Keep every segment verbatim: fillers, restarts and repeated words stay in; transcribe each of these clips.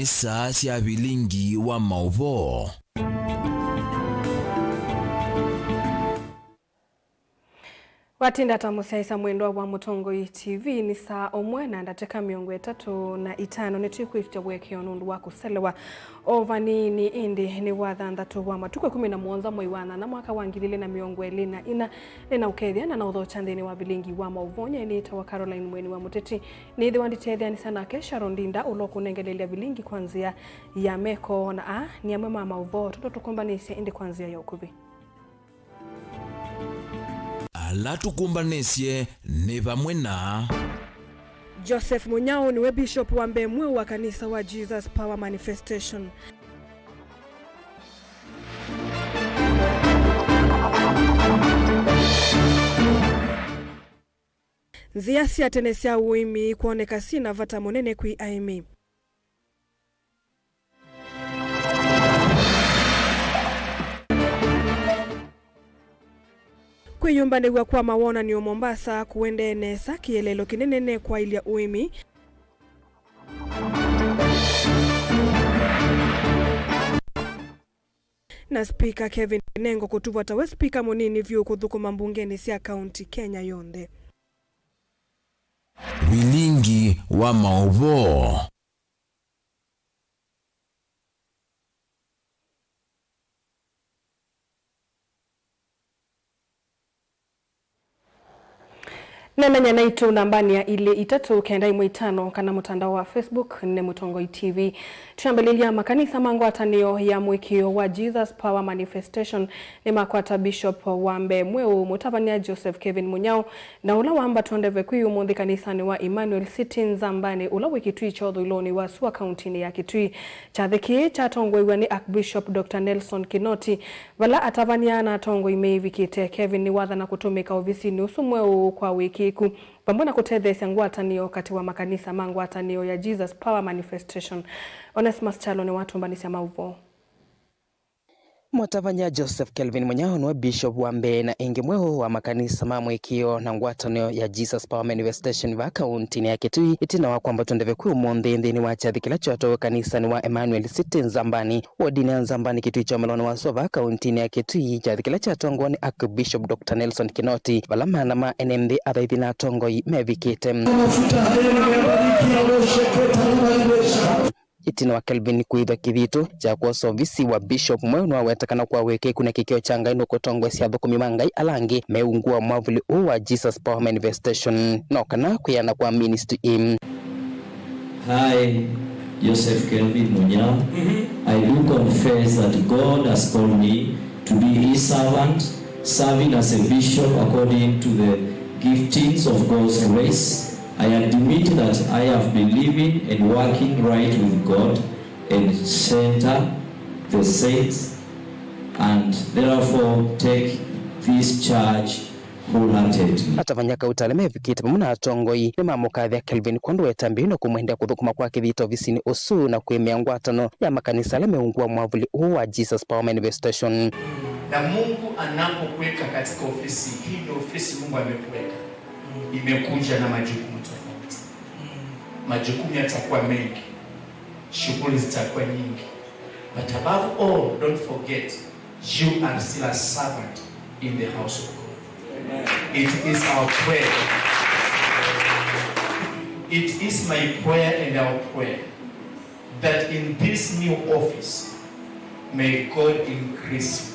Saa sya vilingi wa maũvoo. Watinda ta mũsyaĩĩsya mwendwa wa Mũtongoi T V, nĩ saa ũmwe na ndatĩka mĩongo ĩtatũ na itano. Nĩtwĩkwĩtya ũekeo nũndũ wa kũselewa o vanini, ĩndĩ nĩ wa thanthatũ wa matukũ ĩkũmi na mũonza mwei wa nyanya mwaka wa ngili ilĩ na mĩongo ĩlĩ na ina. Nĩnaũkethya na naũthokya nthĩnĩ wa vilingi wa maũvoo. Nyie nĩtawa Caroline Mweni wa Mũteti. Nĩthĩwa nditetheanĩsya nake Sharon Ndinda, ũla ũkũnengelelya vilingi kwa nzĩa ya meko, na aa nĩ amwe ma maũvoo tũtũ tũkũmbanĩsye, ĩndĩ kwa nzĩa ya ũkuvĩ. Ala tũkũmbanĩsye nĩ vamwe na Joseph Munyao nĩwe Bishop wa mbee mweũ wa kanisa wa Jesus Power Manifestation. Nzĩa sya tene sya ũĩmi ikwoneka syĩ na vata mũnene kwĩ aĩmi. Kwĩyũmbanĩw'a kwa mawonany'o Mombasa kũendee nesa, kĩeleelo kĩnene nĩ kwaĩlya ũĩmi. Na Spika Kevin Kinengo kũtuvwa tawe spika mũnini vyũ kũthũkũma mbungenĩ sya kaunti Kenya yonthe. Vilingi wa maũvoo. Nenany'a naitũ nambanĩ ya ilĩ itatũ kenda ĩmwe itano kana mũtandao wa Facebook nĩ Mũtongoi T V. Twĩambĩlĩlya, makanisa ma ngwatanĩo ya mũĩkĩĩo wa Jesus Power Manifestation nĩmakwata Bishop wa mbee mweũ, Mũtavany'a Joseph Kevin Munyao, na ũla wambatwa ndeve kwĩ ũmũnthĩ kanisanĩ wa Emmanuel City Nzambanĩ, ũla wĩ Kitui kya ũthũĩlonĩ wa sua kauntinĩ ya Kitui. Kyathĩ kĩĩ kyatongoew'a nĩ Archbishop Doctor Nelson Kinoti, vala atavany'a na atongoi meĩvikĩte. Kevin nĩwathana kũtũmĩka ovisinĩ ũsu mweũ kwa wĩkĩĩku, vamwe na kũtetheesya ngwatanĩo katĩ wa makanisa ma ngwatanĩo ya Jesus Power Manifestation. Onesmus Kyalo nĩwatũmbanĩsya maũvoo. Mũtavany'a Joseph Kelvin Munyao nĩwe Bishop wa mbee na ĩngĩ mweũ wa makanisa ma mũĩkĩĩo na ngwatanĩo ya Jesus Power Manifestation vaa kauntinĩ ya Kitui, ĩtina wa kwambatw'a ndeve kwĩ ũmũnthĩ nthĩnĩ wa kyathĩ kĩla kyatwawe kanisanĩ wa Emmanuel City Nzambani, wodinĩ ya Nzambani, Kitui kya ũmĩlonĩ wa sua vaa kauntinĩ ya Kitui, kyathĩ kĩla kyatongoew'a nĩ Archbishop Doctor Nelson Kinoti, vala maana ma ene nthĩ, athaithi na atongoi mevikĩte. Ĩtina wa Kelvin kũĩthwa kĩthito kya kwosa ovisi wa Bishop mweũ, nĩwawetekana kwa wĩkĩĩku na kĩkĩo kya Ngai nũkũtongoesya athũkũmi ma Ngai ala angĩ me ungu wa mwavuli ũũ wa Jesus Power Manifestation, no kana kwĩana kwa ministry ĩĩ. I, Joseph Kelvin Munyao, I do confess that God has called me to be his servant, serving as a bishop according to the giftings of God's grace. I admit that I have been living and working right with God and center the saints, and therefore take this charge wholeheartedly. Atavany'a kauta ala mevikĩte vamwe na atongoi nĩmamũkathya Kelvin kwondũ wa ĩtambya yĩu na kũmwendea kũthũkũma kwa kĩthito ovisinĩ ũsu na kwĩmĩa ngwatanĩo ya makanisa ala me ungu wa mwavuli ũũ wa Jesus Power Manifestation. Na Mungu anapokuweka katika ofisi, hii ndio ofisi Mungu amekuweka. Imekuja na majukumu tofauti. Majukumu yatakuwa mengi. Shughuli zitakuwa nyingi. But above all, don't forget, you are still a servant in the house of God. Amen. It is our prayer. It is my prayer and our prayer that in this new office, may God increase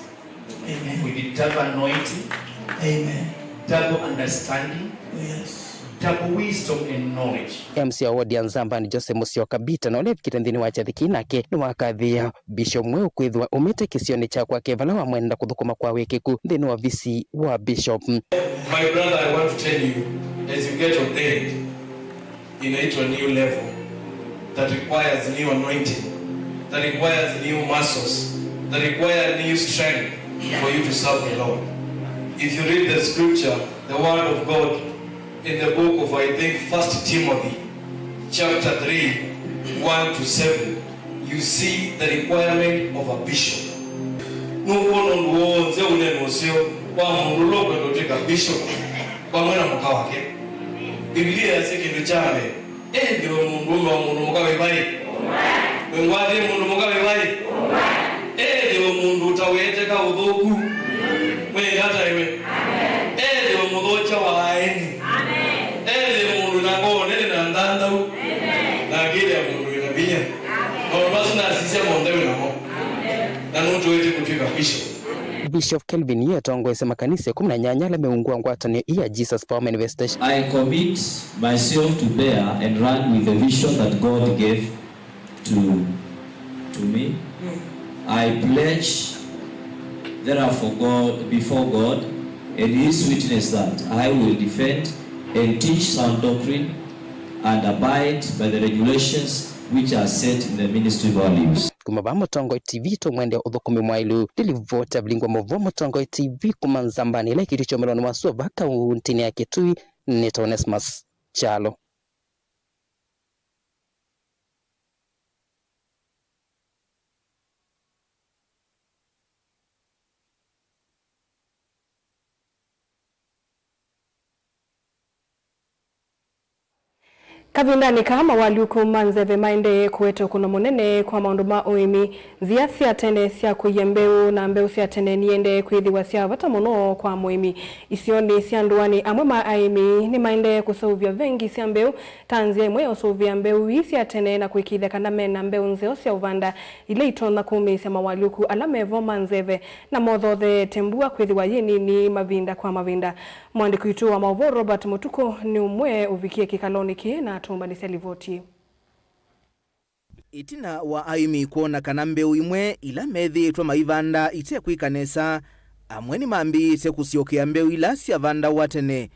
you. Amen. With the double anointing, Amen. Double understanding, Yes. Double wisdom and knowledge. M C A wa wodi ya Nzambani, Jose Musyoka Bita, na ũla evikĩte nthĩnĩ wa kyathĩ kĩĩ nake nĩwakathĩĩa Bishop mweũ kwĩthĩwa umĩte kĩsionĩ kya kwake vala wamwenda kũthũkũma kwa wĩkĩku nthĩnĩ wa ovisi wa Bishop. My brother, I want to tell you, as you get ordained, inaitwa new level that requires new anointing, that requires new muscles, that require new strength for you to serve the Lord. If you read the scripture, the word of God, in the book of, I think, First Timothy, chapter three, one to seven, you see the requirement of a bishop. Nũkwona ũndũ w'onthe ũnene ũseo wa mũndũ ũla ũkwenda ũtw'ĩka bishop vamwe na mũka wake. Biblia yasya kĩndũ kya mbee, ethĩwe mũndũũme wa mũndũ mũka wĩ vai? Wĩngwatie mũndũ mũka wĩ vai? Ethĩwe mũndũ ũtaweteka ũthũku, mwĩngataĩwe. Ethĩwe mũthokya wa aeni. Ethĩwe mũndũ na ngoo nene na nthanthau, na akĩthĩa mũndũ wĩ na vinya. Maũndũ asu nasisya monthe wĩ namo, na nũtũĩte kũtw'ĩka bishop. Bishop Kelvin Yi atongoesye makanisa ĩkũmi na nyanya ala meungwa ngwatanĩo ii ya Jesus Power Manifestation. I commit myself to bear and run with the vision that God gave to, to me. I pledge, therefore, God, before God and his witness, that I will defend and teach sound doctrine and abide by the regulations which are set in the ministry values. Kuma vaa Mũtongoi T V tũmwendea ũthũkũmi mwaĩlu. Nĩ livoti ya Vilingwa Mauvoo Mũtongoi T V kuma Nzambani, ĩla ĩkĩtĩ kyomelonĩ wa sua vaa kauntinĩ ya Kitui, nĩ Onesmus Kyalo. Kavindanĩ kaa, mawalyũku ma nzeve maendee kũete ũkũno mũnene kwa maũndũ ma ũĩmi. Nzĩa sya tene sya kũia mbeũ na mbeũ sya tene niendee kwĩthĩwa sya vata mũno kwa mũĩmi. Isionĩ sya ndũanĩ, amwe ma aĩmi nĩmaendee kũseũvya vengi sya mbeũ ta nzĩa ĩmwe ya ũseũvĩa mbeũ ii sya tene na kũĩkĩĩthya kana mena mbeũ nzeo sya ũvanda ila itonya kũmĩĩsya mawalyũku ala mevo ma nzeve na mothootheete mbua kwĩthĩwa yĩ nini mavinda kwa mavinda. Mũandĩki witũ wa maũvoo Robert Mũtukũ nĩ ũmwe ũvikie kĩkalonĩ kĩĩ na atũmbanĩsya livoti ĩĩ. Ĩtina wa aĩmi kwona kana mbeũ imwe ila methĩĩtwe maivanda itekwĩka nesa, amwe nĩmambĩĩte kũsyokea mbeũ ila syavandawa tene,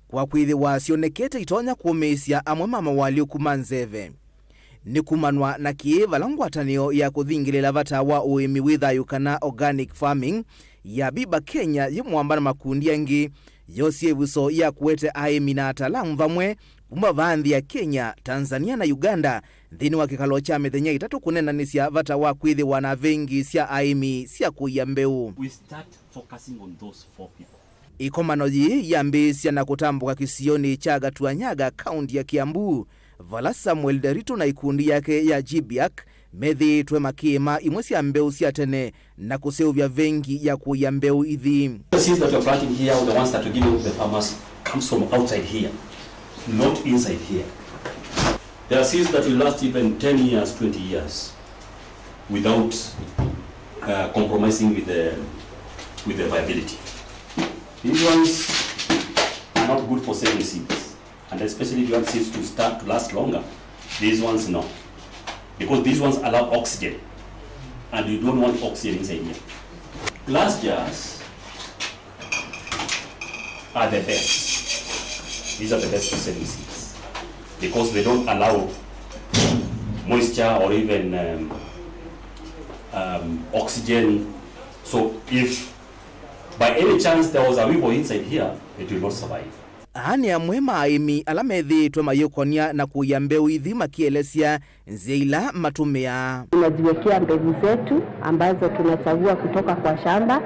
kwa kwĩthĩwa syonekete itonya kũmĩĩsya amwe ma mawalyũku ma nzeve. Nĩ kumanwa na kĩĩ vala ngwatanĩo ya kũthingĩlĩla vata wa ũĩmi wĩ thayũ kana organic farming ya Biba Kenya yĩ mũamba na makundi angĩ yosie ĩvuso ya kũete aĩmi na ataalamu vamwe kuma vaa nthĩ ya Kenya, Tanzania na Uganda nthĩnĩ wa kĩkalo kya mĩthenya ĩtatũ kũneenanĩsya vata wa kwĩthĩwa na vengi sya aĩmi sya kũia mbeũ. We start focusing on those four people. Ĩkomano yĩĩ yambĩĩsya na kũtambũka kĩsionĩ kya Gatuanyaga, kaunti ya Kiambu, vala Samuel Nderitu na ikundi yake ya GBAC methĩĩtwe makĩĩma imwe sya mbeũ sya tene na kũseũvya vengi ya kũia mbeũ ithi. The seeds that you're planting here, the ones that you're giving the farmers, comes from outside here, not inside here. There are seeds that will last even ten years, twenty years without, uh, compromising with the, with the viability. These ones are not good for saving seeds. And especially if you want seeds to start to last longer, these ones no. Because these ones allow oxygen. And you don't want oxygen inside here. Glass jars are the best. These are the best for saving seeds. Because they don't allow moisture or even, um, um, oxygen. So if by any chance there was a weevil inside here, it will not survive. Aa nĩ amwe ma aĩmi ala methĩĩtwe mayĩũkonya na kũia mbeũ ithi makĩelesya nzĩa ila matũmĩaa. Tunajiwekea mbegu zetu ambazo tunachagua kutoka kwa shamba,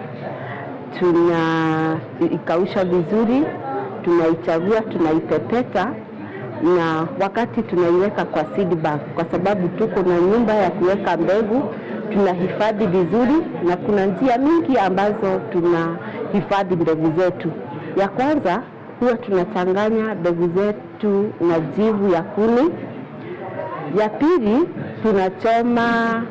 tunaikausha vizuri, tunaichagua, tunaipepeta, na wakati tunaiweka kwa seed bank, kwa sababu tuko na nyumba ya kuweka mbegu, tunahifadhi vizuri, na kuna njia mingi ambazo tunahifadhi mbegu zetu. Ya kwanza, huwa tunachanganya mbegu zetu na jivu ya kuni. Ya pili, tunachoma,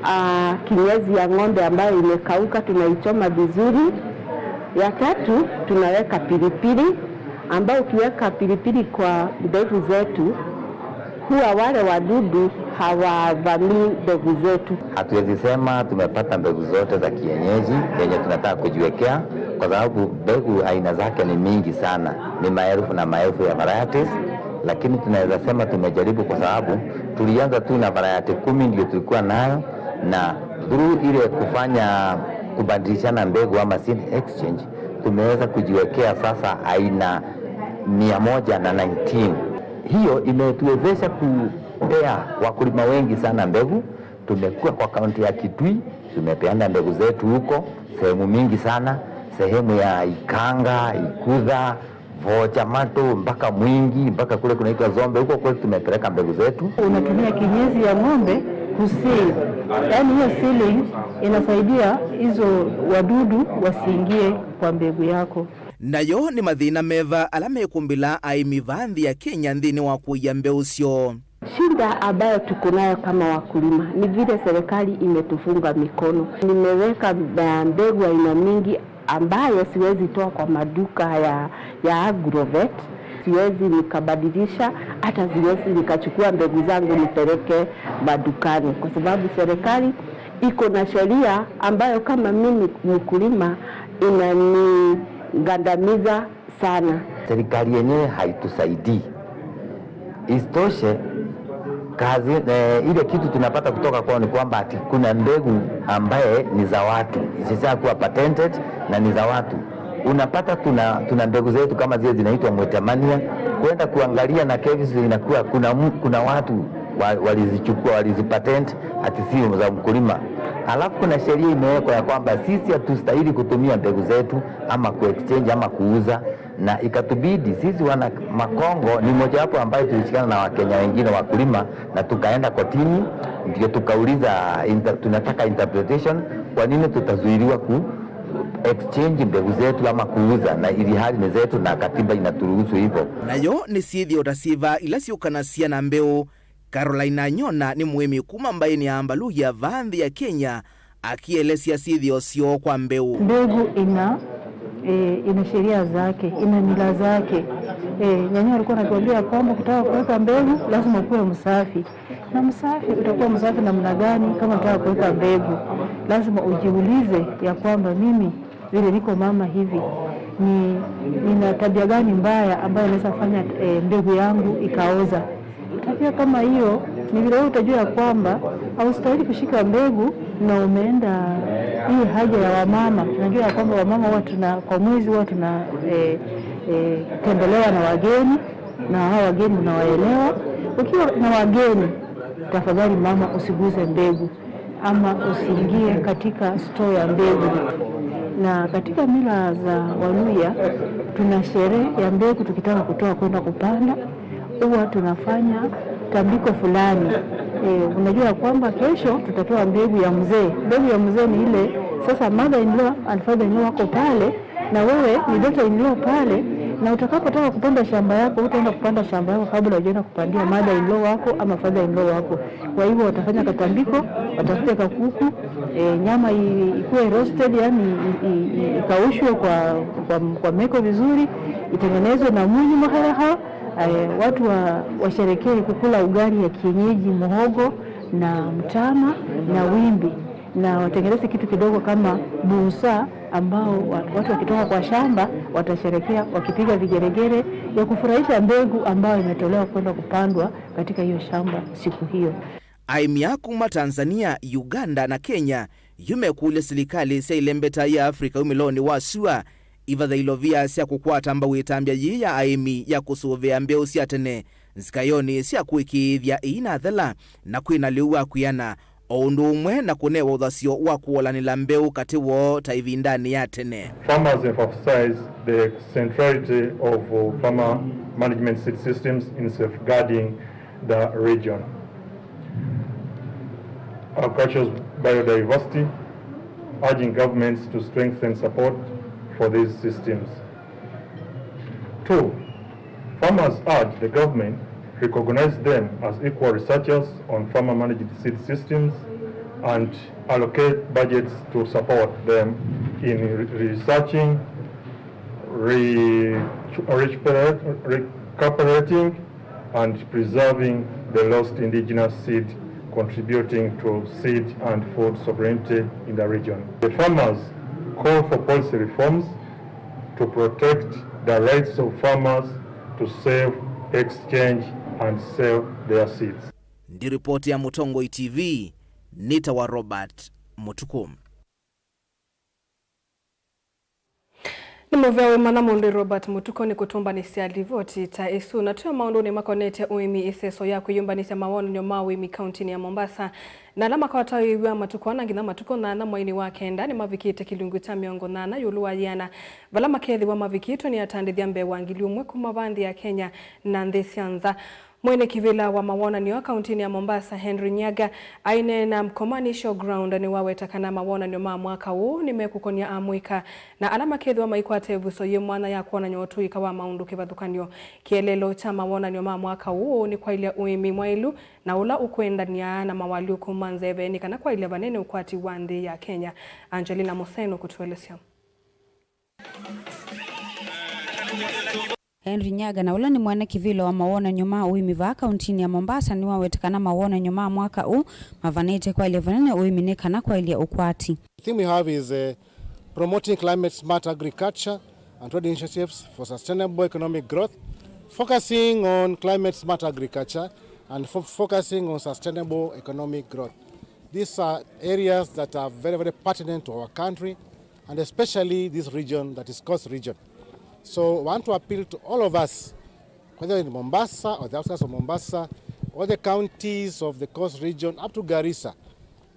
ah, kinyezi ya ng'ombe ambayo imekauka, tunaichoma vizuri. Ya tatu, tunaweka pilipili, ambao ukiweka pilipili kwa mbegu zetu, huwa wale wadudu hawavamii mbegu zetu. Hatuwezi sema tumepata mbegu zote za kienyeji yenye tunataka kujiwekea, kwa sababu mbegu aina zake ni mingi sana, ni maelfu na maelfu ya varieties, lakini tunaweza sema tumejaribu, kwa sababu tulianza tu na variety kumi ndio tulikuwa nayo, na through ile kufanya kubadilishana mbegu ama seed exchange, tumeweza kujiwekea sasa aina mia moja na nineteen. Hiyo imetuwezesha kupea wakulima wengi sana mbegu. Tumekuwa kwa kaunti ya Kitui, tumepeana mbegu zetu huko sehemu mingi sana, sehemu ya Ikanga, Ikutha, Vocha Mato, mpaka Mwingi, mpaka kule kunaitwa Zombe, huko kwetu tumepeleka mbegu zetu. Unatumia kinyezi ya ng'ombe Kuseal, yaani hiyo sealing inasaidia hizo wadudu wasiingie kwa mbegu yako. Nayo nĩ mathĩna meva ala mekũmbĩla aĩmi vaa nthĩ ya Kenya nthĩnĩ wa kũia mbeũ syoo? Shida ambayo tuko nayo kama wakulima ni vile serikali imetufunga mikono. Nimeweka, uh, mbegu aina mingi ambayo siwezi toa kwa maduka ya, ya Agrovet. Siwezi nikabadilisha, hata siwezi nikachukua mbegu zangu nipeleke madukani, kwa sababu serikali iko na sheria ambayo kama mimi mkulima inanigandamiza sana. Serikali yenyewe haitusaidii. Isitoshe, kazi, eh, ile kitu tunapata kutoka kwao ni kwamba ati kuna mbegu ambaye ni za watu, zishakuwa patented na ni za watu. Unapata tuna, tuna mbegu zetu kama zile zinaitwa Mwetemania, kwenda kuangalia na kevisi inakuwa kuna, mu- kuna watu wa- walizichukua, walizipatent ati sio za mkulima. Alafu kuna sheria imewekwa ya kwamba sisi hatustahili kutumia mbegu zetu ama kuexchange ama kuuza, na ikatubidi sisi wana Makongo, ni mojawapo ambayo tulishikana na Wakenya wengine wakulima na tukaenda kotini, ndio tukauliza inter, tunataka interpretation, kwa nini tutazuiliwa ku exchange mbegu zetu ama kuuza, na ili hali ni zetu na katiba inaturuhusu hivyo. Nayo nĩ syĩthĩo ta syĩva ila syũkanasya na mbeũ? Caroline Anyona nĩ mũĩmi kuma mbaĩnĩ ya Ambaluhya vaa nthĩ ya Kenya, akielesya syĩthĩo syoo kwa mbeũ. Mbegu ina, eh, ina sheria zake, ina mila zake. Eh, nyanya alikuwa anatuambia kwamba ukitaka kuweka mbegu lazima ukuwe msafi. Na msafi, utakuwa msafi namna gani kama unataka kuweka mbegu? Lazima ujiulize ya kwamba mimi vile niko mama hivi, ni nina tabia gani mbaya ambayo inaweza fanya, eh, mbegu yangu ikaoza? Tabia kama hiyo ni vile wewe utajua ya kwamba haustahili kushika mbegu na umeenda hii haja ya wamama. Tunajua ya kwamba wamama huwa tuna, kwa mwezi huwa tuna, eh, eh, tembelewa na wageni, na hawa wageni unawaelewa. Ukiwa na wageni, tafadhali mama, usiguze mbegu ama usiingie katika store ya mbegu. Na katika mila za Waluhya, tuna sherehe ya mbegu tukitaka kutoa kwenda kupanda, huwa tunafanya tambiko fulani. Eh, unajua ya kwamba kesho tutatoa mbegu ya mzee. Mbegu ya mzee ni ile sasa mother in law and father in law wako pale, na wewe ni daughter in law pale, na utakapotaka kupanda shamba yako, utaenda kupanda shamba yako kabla hujaenda kupandia mother in law wako ama father in law wako. Kwa hivyo watafanya katambiko, watafute kakuku, eh, nyama i- ikuwe roasted, yani i- i- i- ikaushwe kwa, kwa, kwa meko vizuri, itengenezwe na munyu mahayaha, eh, watu wa- washerekee kukula ugali ya kienyeji, muhogo na mtama na wimbi, na watengeneze kitu kidogo kama busa, ambao wa- watu wakitoka kwa shamba watasherekea wakipiga vigeregere ya kufurahisha mbegu ambayo imetolewa kwenda kupandwa katika hiyo shamba siku hiyo. Aĩmi aa kuma Tanzania, Uganda na Kenya yu mekũlya silikalĩ sya ilembeta ya Africa umĩlonĩ wa sua ivathe ilovia sya kũkwata mbau ĩtambya yĩĩ ya aĩmi ya kũsũvĩa mbeũ sya tene nzikayonĩ sya kũĩkĩĩthya ĩinathela na kwĩna lĩu wa kwĩana, o ũndũ ũmwe na kũnewa ũthasyo wa kũolanĩla mbeũ katĩ woo ta ĩvindanĩ ya tene. Farmers emphasize the centrality of, uh, farmer management seed systems in safeguarding the region, agriculture's biodiversity, urging governments to strengthen support for these systems. Two, farmers urge the government recognize them as equal researchers on farmer managed seed systems and allocate budgets to support them in re- researching, re- recupera- recuperating, and preserving the lost indigenous seed, contributing to seed and food sovereignty in the region. The farmers call for policy reforms to protect the rights of farmers to save, exchange, and sell their seeds. Ndi ripoti ya Mũtongoi T V, nĩtawa Robert Mũtukũ. Nĩ mũvea wĩ mana mũndũ Robert Mũtukũ nĩ kũtũmbanĩsya livoti ta ĩsu. Na twĩ maũndũnĩ makonetye ũĩmi, ĩseso ya kwĩyũmbanĩsya mawonany'o ma ũĩmi kauntinĩ ya Mombasa na ala makwata wĩw'a matukũ ana nginya matukũ nyanya mweinĩ wa kenda nĩ mavikĩte kĩlungu kya mĩongo nyanya ĩũlũ wa yĩana, vala makethĩwa mavikĩtwe nĩ atandĩthya mbee wa ngili ũmwe kuma va nthĩ ya Kenya na nthĩ sya nza. Mwene kĩvĩla wa mawonany'o kauntinĩ ya Mombasa, Henry Nyaga, aineena Mkomani Showground, nĩwaweta kana mawonany'o ma mwaka ũũ nĩmekũkonya amũika na ala makethĩwa maikwata ĩvuso yĩ mwanya ya kwonany'a ũtũĩka wa maũndũ kĩvathũkany'o. Kĩeleelo kya mawonany'o ma mwaka ũũ nĩ kwaĩlya ũĩmĩ mwaĩlu na ũla ũkwendany'a na mawalyũku ma nzeve, nĩ kana kwaĩlya vanene ũkwati wa nthĩ ya Kenya. Angelina Museno kũtũelesya. Henry Nyaga, na ũla nĩ mwene kĩvĩla wa mawonany'o ma ũĩmĩ vaa kauntinĩ ya Mombasa, nĩwaweta kana mawonany'o ma mwaka ũũ mavanĩte kwaĩlya vanene ũĩmĩ nĩ kana kwaĩlya ũkwati. The theme we have is, uh, promoting climate smart agriculture and trade initiatives for sustainable economic growth, focusing on climate smart agriculture and fo- focusing on sustainable economic growth. These are areas that are very, very pertinent to our country and especially this region that is Coast Region. So I want to appeal to all of us, whether in Mombasa or the outskirts of Mombasa, all the counties of the Coast Region up to Garissa,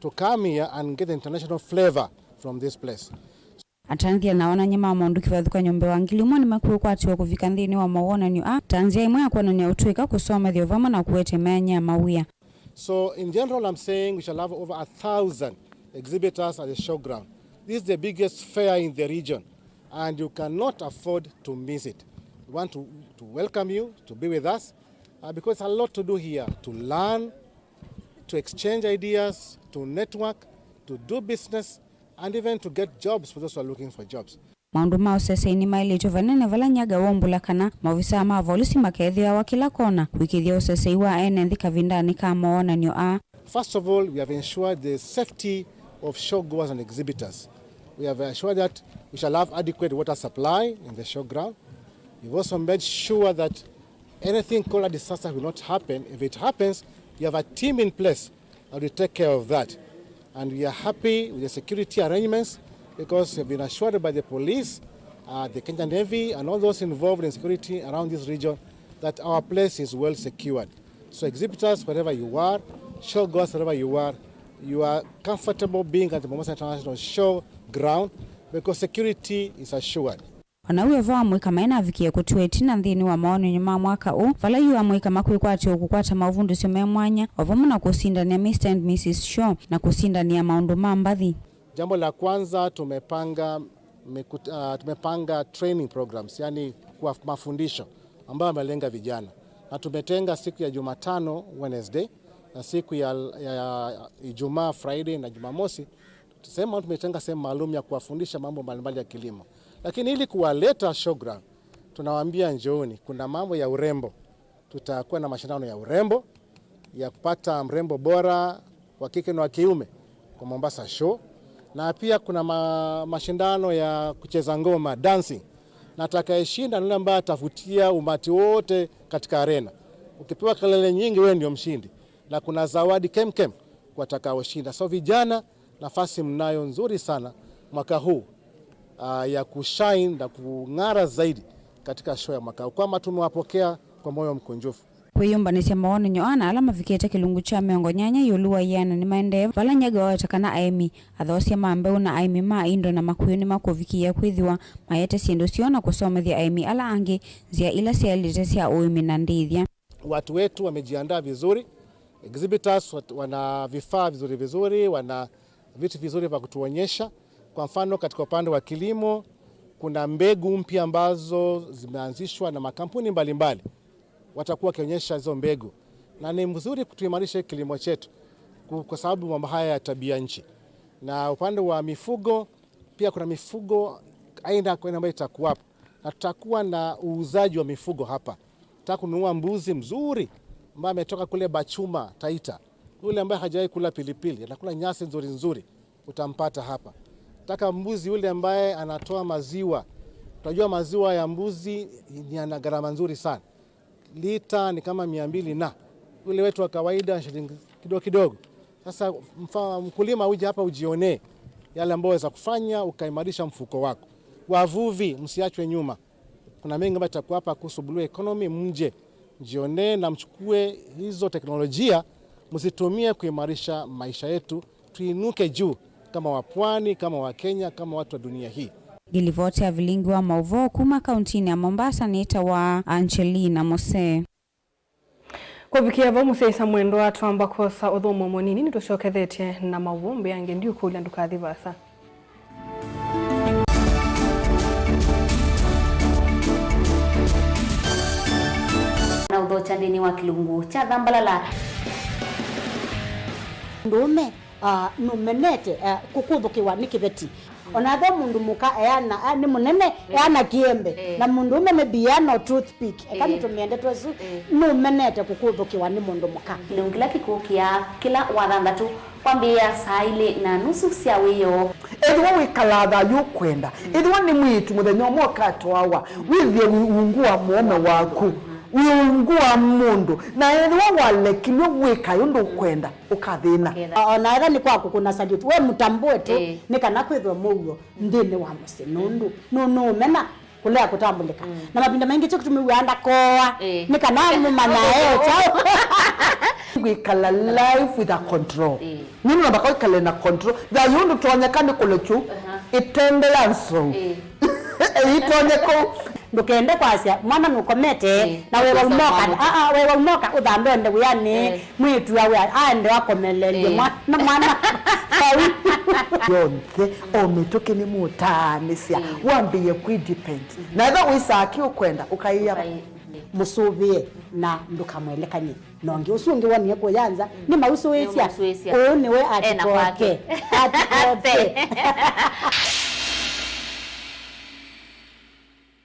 to come here and get the international flavor from this place. Atanzia na onany'a ma maũndũ kĩvathũkany'o mbee wa ngili ĩmwe nĩmakwĩkwatĩwa kũvika nthĩnĩ wa mawonany'o aa ta nzĩa ĩmwe ya kwonany'a ũtũĩka, kũsomethya vamwe na kũete meany'a mawĩa. So in general, I'm saying we shall have over a thousand exhibitors at the showground. This is the biggest fair in the region, and you cannot afford to miss it. We want to, to welcome you to be with us, uh, because a lot to do here, to learn, to exchange ideas, to network, to do business, and even to get jobs for those who are looking for jobs. Maũndũ ma ũsesei nĩmaĩlĩtw'e vanene, vala Nyaga waumbũla kana maovisaa ma volisi makeethĩawa kĩla kona kũĩkĩĩthya ũsesei wa ene nthĩ kavindanĩ ka mawonany'o aa. First of all, we have ensured the safety of showgoers and exhibitors. We have ensured that we shall have adequate water supply in the showground. We've also made sure that anything called a disaster will not happen. If it happens, we have a team in place that will take care of that. And we are happy with the security arrangements because we have been assured by the police, uh, the Kenya Navy, and all those involved in security around this region that our place is well secured. So exhibitors, wherever you are, showgoers, wherever you are, you are comfortable being at the Mombasa International Show ground because security is assured. O na wĩ vo amũika mainavikie kũtiwa ĩtina nthĩnĩ wa mawonany'o ma mwaka ũũ, vala yu amũika makwĩkwatĩwa kũkwata maũvundĩsyo me mwanya, o vamwe na kũsindanĩa Mister and Missus Show na kũsindanĩa maũndũ ma mbathi. Jambo la kwanza, tumepanga mikut-, ah, tumepanga training programs, yani kwa mafundisho ambayo yamelenga vijana, na tumetenga siku ya Jumatano, Wednesday, na siku ya, ya Ijumaa, Friday na Jumamosi, sehemu maalum, tumetenga sehemu maalum ya kuwafundisha mambo mbalimbali ya kilimo. Lakini ili kuwaleta showground, tunawaambia, "Njooni, kuna mambo ya urembo." Tutakuwa na mashindano ya urembo ya kupata mrembo bora wa kike na wa kiume kwa Mombasa Show, na pia kuna ma-, mashindano ya kucheza ngoma, dancing, na atakayeshinda ni yule ambaye atavutia umati wote katika arena. Ukipewa kelele nyingi, wewe ndio mshindi, na kuna zawadi kemkem kwa watakaoshinda. So vijana, nafasi mnayo nzuri sana mwaka huu, ah, ya kushine na kung'ara zaidi katika show ya mwaka huu, kwamba tumewapokea kwa moyo mkunjufu. Kwĩyũmbanĩsya mawonany'o aa na ala mavikĩte kĩlungu kya mĩongo nyanya ĩũlũ wa ĩana nĩmaendee, vala Nyaga waweta kana aĩmi, athoosya ma mbeũ na aĩmi ma indo na makũyũ nĩmakũvikĩĩa kwĩthĩwa maete syĩndũ syoo na kũsomethya aĩmi ala angĩ nzĩa ila syaĩlĩte sya ũĩmi na ndĩthya. Watu wetu wamejiandaa vizuri, exhibitors wat-, wana vifaa vizuri vizuri, wana vitu vizuri vya kutuonyesha. Kwa mfano, katika upande wa kilimo, kuna mbegu mpya ambazo zimeanzishwa na makampuni mbalimbali. Watakuwa wakionyesha hizo mbegu. Na ni mzuri kutuimarisha kilimo chetu ku-, kwa sababu mambo haya ya tabia nchi. Na upande wa mifugo, pia kuna mifugo aina kwa aina ambayo itakuwapo. Na tutakuwa na uuzaji wa mifugo hapa. Nataka kununua mbuzi mzuri ambaye ametoka kule Bachuma, Taita. Yule ambaye hajawahi kula pilipili, anakula nyasi nzuri nzuri, utampata hapa. Nataka mbuzi yule ambaye anatoa maziwa. Utajua maziwa ya mbuzi ni yana gharama nzuri sana. Lita ni kama mia mbili na. Yule wetu wa kawaida shilingi kidogo kidogo. Sasa mfa-, mkulima, uje hapa ujionee yale ambayo waweza kufanya ukaimarisha mfuko wako. Wavuvi, msiachwe nyuma. Kuna mengi ambayo itakuwa hapa kuhusu blue economy, mje, mjionee na mchukue hizo teknolojia, mzitumie kuimarisha maisha yetu, tuinuke juu kama wapwani, kama Wakenya, kama watu wa dunia hii. Ngilivoti ya vilingi wa maũvoo kuma kauntinĩ ya Mombasa nĩtawa Angelina Mose. Kũvikĩa vau, mũsyaĩĩsya mwendwa, twamba kwosa ũthũmũo mũnini, nĩtũsyokethetye na maũvoo mbeange. Ndiũkũlya ndũkathi vaasa. Na ũthokya nthĩnĩ wa kĩlungu kya Thambalala. Mũndũũme, ah, nũmenete, ah, kũkũthũkĩwa nĩ kĩveti. O na ethĩwa mũndũ mũka eana, ah, nĩ mũnene, eh, eana kĩembe. Eh. Na mũndũũme maybe eana o toothpick. Eka, eh, nĩtũmĩe ndeto ĩsu, eh, nũmenete kũkũthũkĩwa nĩ mũndũ mũka. Kĩlungu kĩla kĩkũkĩa kĩla Wathanthatũ kwambĩĩa saa ilĩ na nusu sya wĩoo. Ethĩwa wĩkalaa thayũ ũkwenda, ethĩwa nĩ mwĩĩtu mũthenya ũmwe ũkatwawa, wĩthĩe wĩ ungu wa mũũme waku, wĩ ungu wa mũndũ, na ethĩwa walekilw'e wĩkae ũndũ ũkwenda, ũkathĩna. Ũkethĩa. O na ethĩwa nĩ kwa kũkũna salute, we mũtambũe tu, ĩĩ, nĩ kana kwĩthwe mũuo nthĩnĩ wa mũsyĩ, nũndũ nũ-, nũũmena kũlea kũtambũlĩka. Mm. Na mavinda maingĩ kyo kĩtumi wĩaa ndakooa, ĩĩ, nĩ kana mũmanyae o kyaũ. Wĩkala life with a control. Ĩĩ. Nĩ namba kwĩkala na control. Thayũ ndũtonyeka nĩ kũlekyu, aha, ĩtende ya nsou. Ĩĩ. Ĩitonyeka. Ndũkende kwasya mwana nũkomete, ĩĩ, na wewa ũnoka, aa, wewa ũnoka ũthambe ũende wĩanĩ. Ĩĩ. Mwĩĩtu awe aende akomelelye, ĩĩ, mwana, mwana vau. Yonthe, o mĩtũkĩ nĩmũtaanĩsya, ĩĩ, wambĩĩe kwĩ depend. Mhm. Na ethĩwa wĩsaa kĩ ũkwenda, ũkaĩa. Ũkaĩ-, ĩĩ, mũsũvĩe na ndũkamwelekany'e na ũngĩ. Ũsu ũngĩ wonie kũya nza, mm, nĩmausũĩsya. Nĩmausũĩsya. Ũũ nĩwe ena kwake. Atikoke. Atikoke.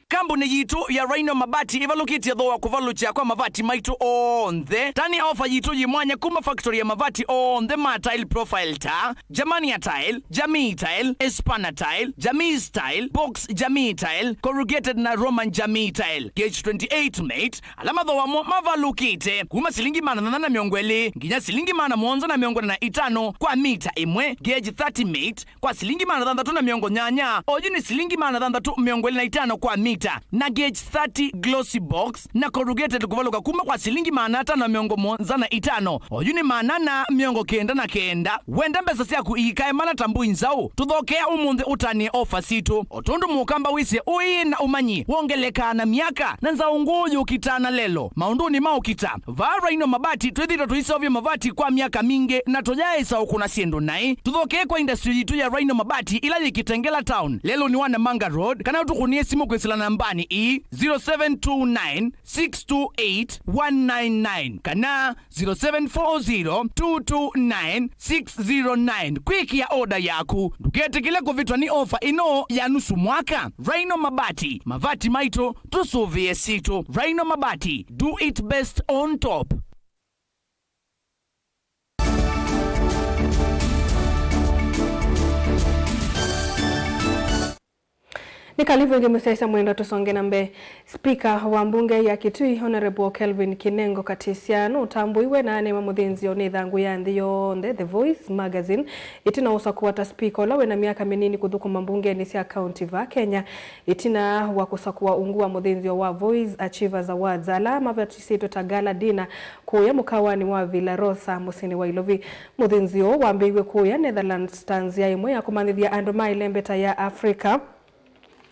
Kambuni yitũ ya Rhino Mabati ĩvalũkĩtye thooa kũvalũkya kwa mavati maitũ onthe. Tani ofa yitũ yĩ mwanya kuma factory ya mavati onthe ma tile profile ta Germania tile, Jamii tile, Espana tile, Jamii tile, Box Jamii tile, corrugated na Roman Jamii tile, gauge twenty-eight mate, ala mathooa mo mavalũkĩte kuma silingi maana thanthatũ na mĩongo ĩlĩ nginya silingi maana mũonza na mĩongo ĩna na itano kwa mita ĩmwe, gauge thirty mate, kwa silingi maana thanthatũ na mĩongo nyanya, oyu nĩ silingi maana thanthatũ mĩongo ĩlĩ na itano kwa mita, na gauge thirty glossy box na corrugated kũvalũka kuma kwa silingi maana atano na mĩongo mũonza na itano, oyu nĩ maana ana mĩongo kenda na kenda. Wenda mbesa syaku iikae mana ta mbũi nzaũ, tũthokea ũmũnthĩ ũtanĩe ofa sitũ. O tondũ mũkamba wĩsĩ ũĩ na ũmanyi wongelekaa na myaka, na nzaũ ngũũ yũkitaa na lelo maũndũnĩ ma ũkita, vaa Rhino Mabati twĩthĩĩtwe tũiseũvya mavati kwa myaka mingĩ na tũyaaĩsa ũkũna syĩndũ naĩ. Tũthokee kwa industry yitũ ya Rhino Mabati ĩla yĩ Kitengela Town, lelũnĩ wa Namanga Road, kana ũtũkũnĩe simũ kwĩsĩla nambanĩ ii, zero seven two nine, six two eight, one nine nine kana zero seven four zero, two two nine, six zero nine kwĩkĩa oda yaku. Ndũketĩkĩle kũvĩtwa nĩ ofa ĩno ya nusu mwaka. Rhino Mabati, mavati maitũ, tũsũvĩe sitũ. Rhino Mabati, do it best on top. Nĩ karibu ĩngĩ mũsyaĩĩsya mwendwa, tũsonge na mbee. Spika wa mbunge ya Kitui, Honorable Kelvin Kinengo Katisya, nũtambũiwe na anewa mũthĩnzĩo nĩ ĩthangũ ya nthĩ yonthe, The Voice Magazine, ĩtina wa ũsakũwa ta spika ũla wĩna myaka mĩnini kũthũkũma mbungenĩ sya kaunti vaa Kenya, ĩtina wa kũsakũwa ungu wa mũthĩnzĩo wa Voice Achievers Awards, ala mavatĩsĩtwe ta gala dinner kũũya mũkawanĩ wa Villa Rosa mũsyĩnĩ wa Ilovi. Mũthĩnzĩo ũũ wambĩĩiw'e kũũya Netherlands ta nzĩa ĩmwe ya kũmanyĩthya andũ ma ĩlembeta ya Africa,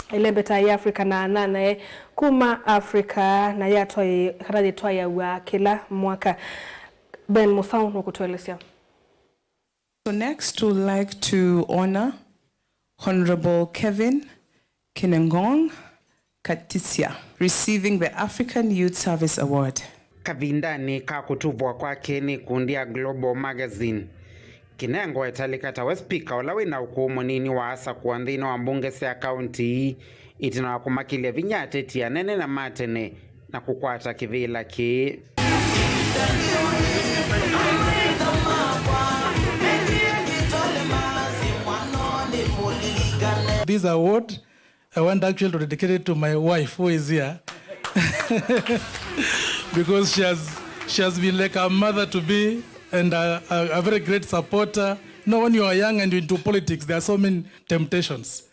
ĩlembeta ya Africa na anyanyae kuma Africa, na yatwaĩ-, kana yĩtwaĩawa kĩla mwaka. Ben Musau nũkũtũelesya. So next, we would like to honor Honorable Kevin Kinengong Katisya, receiving the African Youth Service Award. Kavindanĩ ka kũtuvwa kwake nĩ ikundi ya Global Magazine, Kinengo etalĩka tawe spika ũla wĩna ũkũũ mũnini wa asakũa nthĩnĩ wa mbunge sya kaunti ii, ĩtina wa kũmakĩlya vinya ateti anene na ma tene na kũkwata kĩvĩla kĩĩ. This award, I want actually to dedicate it to my wife who is here. Because she has, she has been like a mother to me and a, a, a very great supporter. You know, when you are young and you're into politics, there are so many temptations.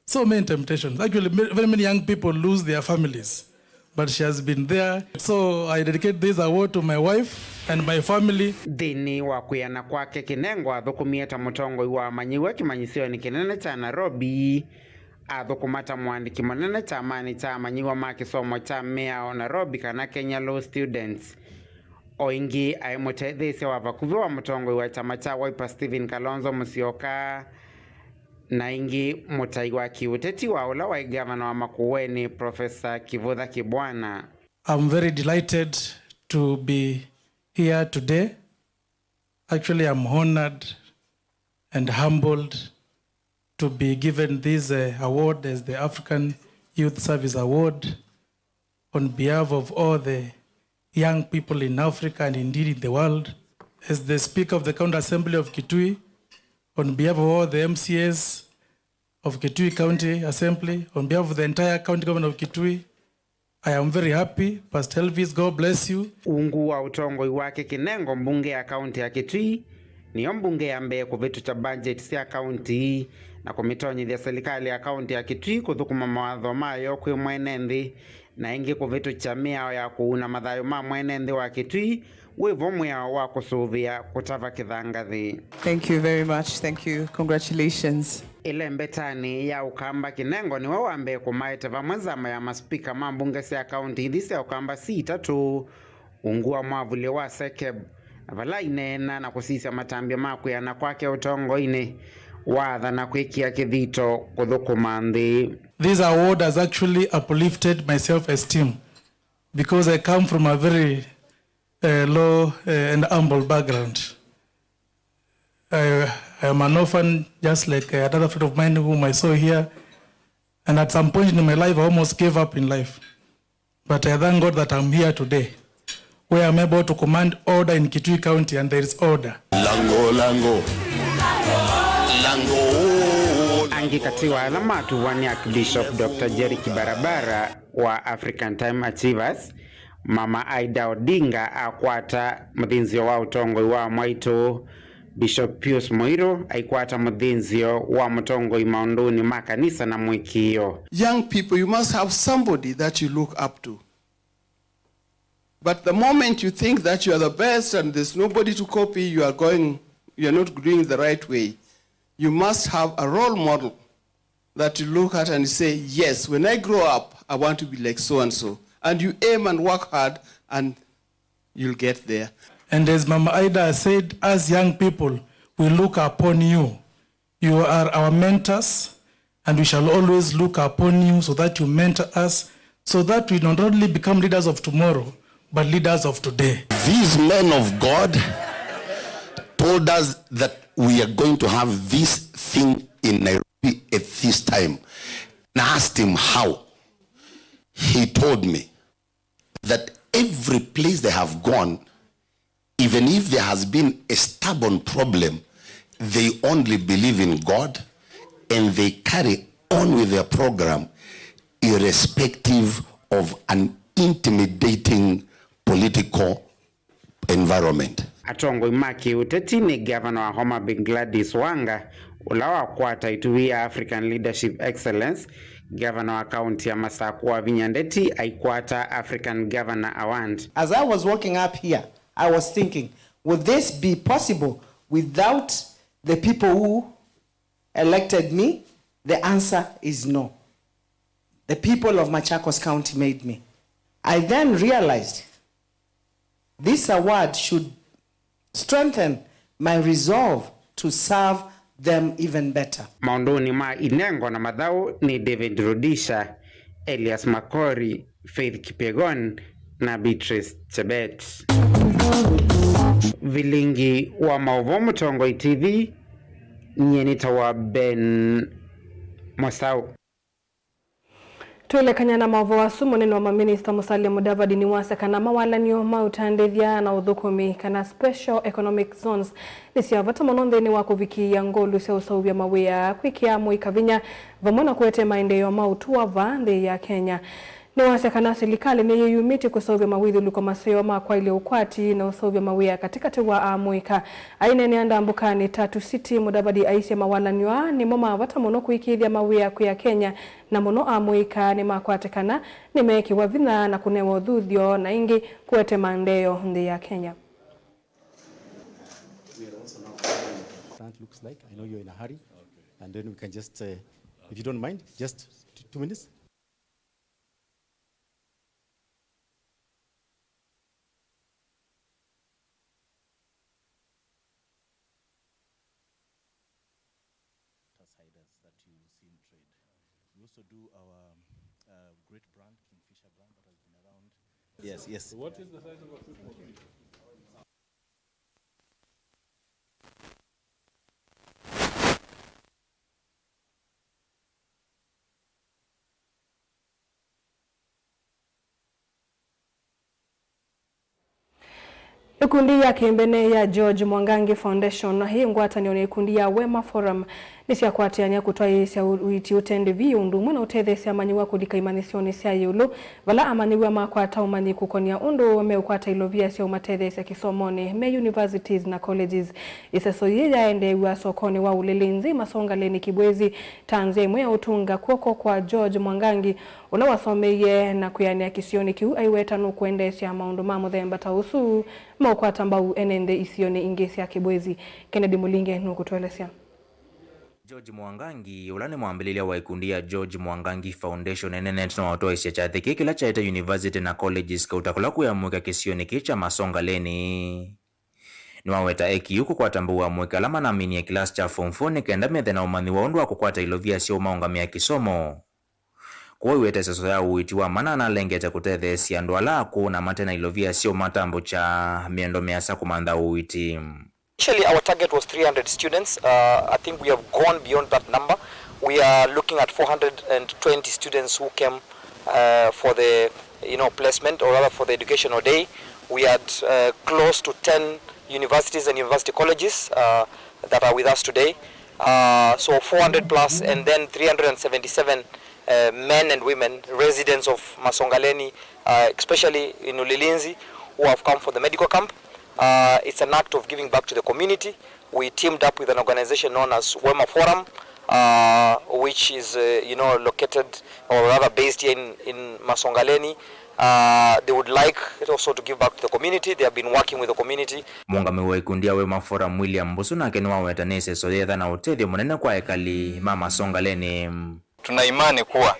So many temptations. Actually, ma-, very many young people lose their families. But she has been there. So I dedicate this award to my wife and my family. Nthĩnĩ wa kwĩana kwake, Kinengo athũkũmie ta mũtongoi wa amanyĩw'a kĩmanyĩsyonĩ kĩnene kya Nairobi. Athũkũma ta mũandĩki mũnene kyamanĩ kya amanyĩw'a ma kĩsomo kya mĩao Nairobi, kana Kenya Law Students. O ĩngĩ aĩ mũtetheesya wa vakuvĩ wa mũtongoi wa kyama kya Wiper Stephen Kalonzo Musyoka, na ĩngĩ mũtai wa kĩũteti wa ũla waĩ ngavana wa Makueni, Professor Kivutha Kibwana. I'm very delighted to be here today. Actually, I'm honored and humbled to be given this, uh, award as the African Youth Service Award on behalf of all the young people in Africa and indeed in the world. As the Speaker of the County Assembly of Kitui, on behalf of all the M C As of Kitui County Assembly, on behalf of the entire County Government of Kitui, I am very happy. Pastor Elvis, God bless you. Ungu wa ũtongoi wake kĩnengo, mbunge ya kaunti ya Kitui nĩyo mbunge ya mbee kũvĩtũkya budget sya kaunti na kũmĩtonyethya silikalĩ ya kaunti ya Kitui kũthũkũma mawatho mayo kwĩ mwene nthĩ, na ĩngĩ kũvĩtũkya mĩao ya kũuna mathayũ ma mwene nthĩ wa Kitui wĩvo mwĩao wa kũsũvĩa kũtava kĩthangathĩ. Thank you very much. Thank you. Congratulations. Ĩlembetanĩ ya Ũkamba, kĩnengo nĩwe wa mbee kũmaete vamwe nzama ya maspika ma mbunge sya kaunti ithi sya Ũkamba si itatũ, ungu wa mwavuli wa Sekeb, na vala aineena na kũsisya matambya ma kwĩana kwake ũtongoinĩ, waathana kwĩkĩa kĩthito kũthũkũma nthĩ. This award has actually uplifted my self-esteem because I come from a very, uh, low, uh, and humble background. I, I am an orphan, just like, uh, another friend of mine whom I saw here. And at some point in my life, I almost gave up in life. But I thank God that I'm here today, where I'm able to command order in Kitui County, and there is order. Lango, lango. Lango. Angĩ katĩ wa ala matuvwa nĩ Archbishop Doctor Jerry Kibarabara wa African Time Achievers, Mama Ida Odinga akwata mũthĩnzĩo wa ũtongoi wa mwaitũ. Bishop Pius Mũirũ aikwata mũthĩnzĩo wa mũtongoi maũndũnĩ ma kanisa na mũĩkĩĩo. Young people, you must have somebody that you look up to. But the moment you think that you are the best and there's nobody to copy, you are going, you are not doing the right way. You must have a role model that you look at and say, "Yes, when I grow up, I want to be like so and so." And you aim and work hard and you'll get there. And as Mama Ida said, as young people, we look upon you. You are our mentors, and we shall always look upon you so that you mentor us, so that we not only become leaders of tomorrow, but leaders of today. These men of God told us that we are going to have this thing in Nairobi at this time. And I asked him how. He told me that every place they have gone, even if there has been a stubborn problem, they only believe in God and they carry on with their program irrespective of an intimidating political environment. Atongoi ma kĩũteti nĩ ngavana wa Homa Bay Gladys Wanga, ũla wakwata ĩtuvi ya African Leadership Excellence, ngavana wa kaunti ya Masakũ Wavinya Ndeti aikwata African Governor Award. As I was walking up here, I was thinking, would this be possible without the people who elected me? The answer is no. The people of Machakos County made me. I then realized this award should strengthen my resolve to serve them even better. Maũndũnĩ ma inengo na mathaũ nĩ David Rudisha, Elias Makori, Faith Kipyegon na Beatrice Chebet. Vilingi wa maũvoo Mũtongoi T V, nyie nĩtawa Ben Mosau. Twĩlekany'a na maũvoo asu, mũnene wa maminista Musalia Mudavadi nĩwasya kana mawalan'yo ma ũtandĩthya na ũthũkũmi, kana special economic zones, nĩ sya vata mũno nthĩnĩ wa kũvikĩĩa ngolu sya ũseũvya mawĩa, kwĩkĩa amũika vinya, vamwe na kũete maendeeo ma ũtũa vaa nthĩ ya Kenya. Nĩwasya kana silikalĩ nĩyĩyumĩtye kũseũvya mawĩthyũlũko maseo ma kwaĩlya ũkwati na ũseũvya mawĩa katĩkatĩ wa amũika. Aineenea ndambũkanĩ ta Tuciti, Mudavadi aisye mawalan'yo aa nĩmo ma vata mũno kũĩkĩĩthya mawĩa kwĩ Akenya, na mũno amũika nĩmakwatĩkana, nĩmeekĩwa vinya na kũnewa ũthuthyo, na ĩngĩ kũete maendeeo nthĩ ya Kenya. That looks like, I know you're in a hurry, and then we can just, uh, if you don't mind, just t-, two minutes. in trade. We also do our uh, great brand, Kingfisher brand, that has been around. Yes, yes. What is the size of a football? Ĩkundi ya kĩmbene ya George Mwangangi Foundation na ĩ ngwatanĩo na ĩkundi ya Wema Forum nĩsyakwatĩanĩa kũtwaĩĩsya ũiiti ũte ndĩvi ũndũ ũmwe na ũtetheesya amanyĩw'a kũlika imanyĩsyonĩ sya ĩũlũ, vala amanyĩw'a makwata ũmanyi kũkonĩa ũndũ meũkwata ilovia sya ũmatetheesya kĩsomonĩ me universities na colleges. Ĩseso yĩĩ yaendeew'a sokonĩ wa Ũlĩlĩ nzĩ Masongaleni Kibwezi ta nzĩa ĩmwe ya ũtũnga kw'oko kwa George Mwangangi, ũla wasomeie na kwĩanĩa kĩsionĩ kĩu, aiweta nũkũendeesya maũndũ ma mũthemba ta ũsu maũkwata mbau ene nthĩ isionĩ ingĩ sya Kĩbwezi. Kennedy Mũlinge nũkũtũelesya. George Mwangangi, ũla nĩ mwambĩlĩlya wa ĩkundi ya George Mwangangi Foundation, eneenete na watwaĩsya kyathĩ kĩĩ kĩla kyaĩte university na colleges kauta kũla kwĩamũĩka kĩsionĩ kĩĩ kya Masongaleni. Nĩwaweta eki yu kũkwata mbau amũĩki ala manaminie kĩlasi kya form four nĩ kenda methe na ũmanyi wa ũndũ wa kũkwata ilovia sya ũmaũngamĩa kĩsomo. Kwoou aiweta ĩseso ya ũiiti wa mana na alengete kũtetheesya andũ ala akũũ na mate na ilovia sya ũmatambũkya mĩendo mĩasa kũmantha ũiiti. Initially, our target was three hundred students. Uh, I think we have gone beyond that number. We are looking at four hundred and twenty students who came uh, for the, you know, placement, or rather for the educational day. We had uh, close to ten universities and university colleges uh, that are with us today. Uh, so four hundred plus, and then three hundred and seventy-seven uh, men and women, residents of Masongaleni, uh, especially in Ulilinzi, who have come for the medical camp. Uh, it's an act of giving back to the community. We teamed up with an organization known as Wema Forum, uh, which is, uh, you know, located or rather based here in, in Masongaleni. Uh, they would like also to give back to the community. They have been working with the community. Mũũngamĩi wa ĩkundi ya Wema Forum, William Mbusu, nake nĩwaweta nĩ ĩseso yĩetha na ũtethyo mũnene kwa ekali ma Masongaleni. Tuna imani kuwa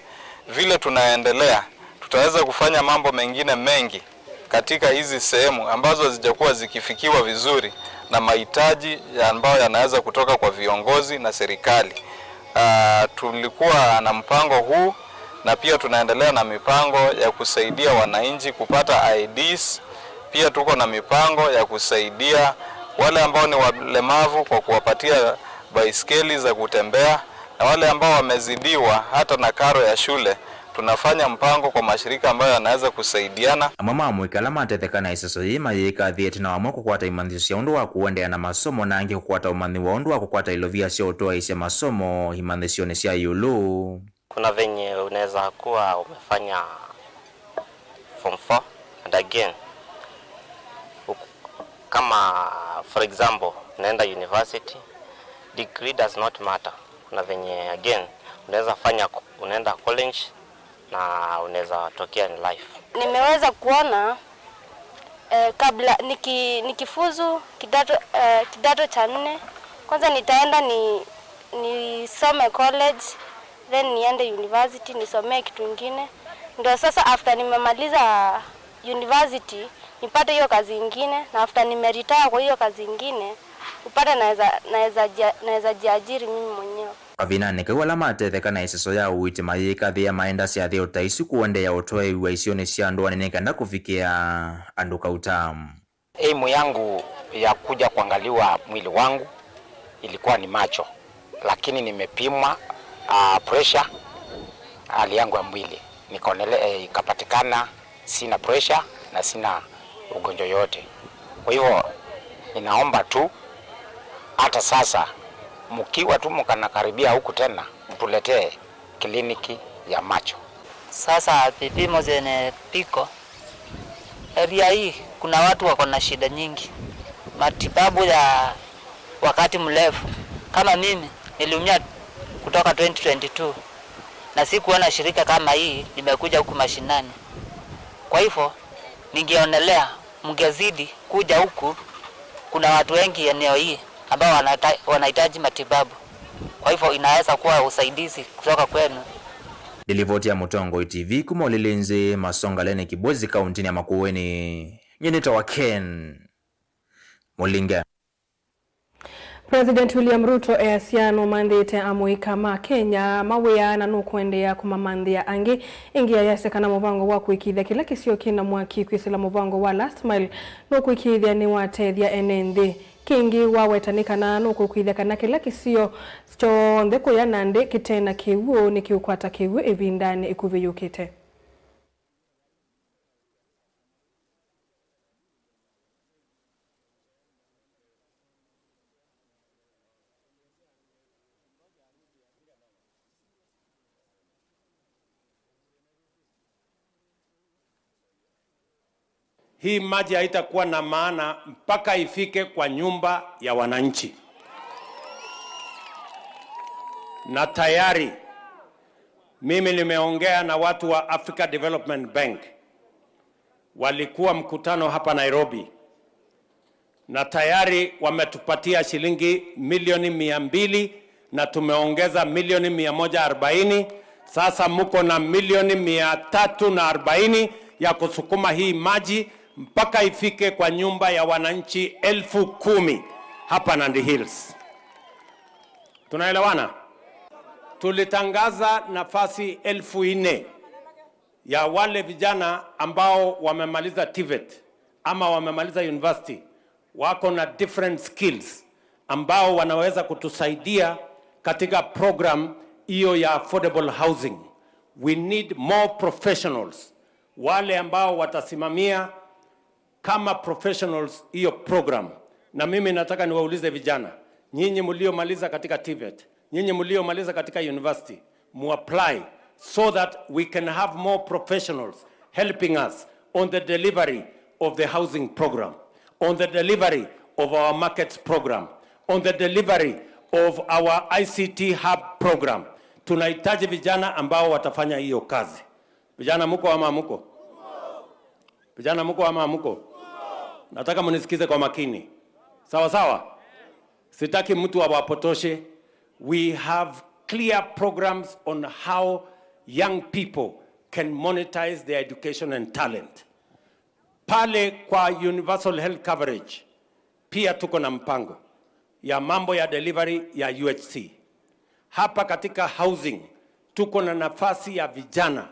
vile tunaendelea, tutaweza kufanya mambo mengine mengi katika hizi sehemu ambazo hazijakuwa zikifikiwa vizuri na mahitaji ya ambayo yanaweza kutoka kwa viongozi na serikali. Ah, tulikuwa na mpango huu na pia tunaendelea na mipango ya kusaidia wananchi kupata I Ds. Pia tuko na mipango ya kusaidia wale ambao ni walemavu kwa kuwapatia baiskeli za kutembea, na wale ambao wamezidiwa hata na karo ya shule, tunafanya mpango kwa mashirika ambayo yanaweza kusaidiana. Amwe ma amũĩki ala matetheka na ĩseso yĩĩ mayĩĩka athĩ ĩtina wa amwe kũkwata imanyĩsyo sya ũndũ wa kũendeea na masomo, na angĩ kũkwata ũmanyi wa ũndũ wa kũkwata ilovia sya ũtwaĩĩsya masomo imanyĩsyonĩ sya ĩũlũ. Kuna venye unaweza kuwa umefanya form four and again, uku-, kama for example, unaenda university, degree does not matter. Kuna venye again, unaweza fanya, unaenda college na unaweza tokea in life. Nimeweza kuona eh, kabla niki, nikifuzu kidato, eh, kidato cha nne, kwanza nitaenda ni, nisome college, then niende university nisomee kitu ingine, ndio sasa after nimemaliza university nipate hiyo kazi ingine, na after nimeretire kwa hiyo kazi ingine upate naweza, naweza jia-, naweza jiajiri mimi mwenyewe. Mavindanĩ kau, ala matetheka na ĩseso ya ũiiti mayĩkathĩĩa maendasya nthĩ o ta isu kũendeea ũtwaĩĩw'a isionĩ sya ndũanĩ nĩ kenda kũvikĩa andũ kauta. Aim yangu ya kuja kuangaliwa mwili wangu ilikuwa ni macho, lakini nimepimwa, ah, pressure, hali yangu ya mwili nikaonele-, eh, ikapatikana sina pressure na sina ugonjwa yoyote. Kwa hivyo, ninaomba tu, hata sasa, mkiwa tu mkanakaribia huku tena, mtuletee kliniki ya macho. Sasa vipimo zenye viko area hii, kuna watu wako na shida nyingi, matibabu ya wakati mrefu. Kama mimi, niliumia kutoka twenty twenty-two, na sikuona shirika kama hii imekuja huku mashinani. Kwa hivyo, ningeonelea mngezidi kuja huku, kuna watu wengi eneo hii ambao wanata-, wanahitaji matibabu. Kwa hivyo, inaweza kuwa usaidizi kutoka kwenu. Nĩ livoti ya Mũtongoi T V kuma Ũlĩlĩ nzĩ Masongaleni Kibwezi, kauntinĩ ya Makueni. Nyie nĩtawa Ken Mũlinge. President William Ruto easya nũmanthĩte amũika ma Kenya mawĩa na nũkũendeea kũmamanthĩa angĩ. Ĩngĩ ayasya kana mũvango wa kũĩkĩĩthya kĩla kĩsio kĩna mwaki kwĩsĩla mũvango wa Last Mile nũkũĩkĩĩthya nĩwatethya ene nthĩ. Kĩngĩ waweta nĩ kana nũkũĩkĩĩthya kana kĩla kĩsio kyonthe kũya na nthĩ kĩte na kĩw'ũ nĩkĩũkwata kĩw'ũ ĩvindanĩ ĩkuvĩ yũkĩte. Hii maji haitakuwa na maana mpaka ifike kwa nyumba ya wananchi. Na tayari mimi nimeongea na watu wa Africa Development Bank. Walikuwa mkutano hapa Nairobi, na tayari wametupatia shilingi milioni mia mbili na tumeongeza milioni mia moja arobaini. Sasa mko na milioni mia tatu na arobaini ya kusukuma hii maji mpaka ifike kwa nyumba ya wananchi elfu kumi hapa Nandi Hills. Tunaelewana? Tulitangaza nafasi elfu nne ya wale vijana ambao wamemaliza TVET ama wamemaliza university, wako na different skills ambao wanaweza kutusaidia katika program hiyo ya affordable housing. We need more professionals, wale ambao watasimamia kama professionals hiyo program. Na mimi nataka niwaulize vijana, nyinyi mliomaliza katika TVET, nyinyi mliomaliza katika university, muapply so that we can have more professionals helping us on the delivery of the housing program, on the delivery of our markets program, on the delivery of our ICT hub program. Tunahitaji vijana ambao watafanya hiyo kazi. Vijana, mko ama hamko? Vijana, mko ama hamko? Nataka mnisikize kwa makini. Sawa sawa? Sitaki mtu awapotoshe. We have clear programs on how young people can monetize their education and talent. Pale kwa universal health coverage, pia tuko na mpango ya mambo ya delivery ya UHC. Hapa katika housing, tuko na nafasi ya vijana,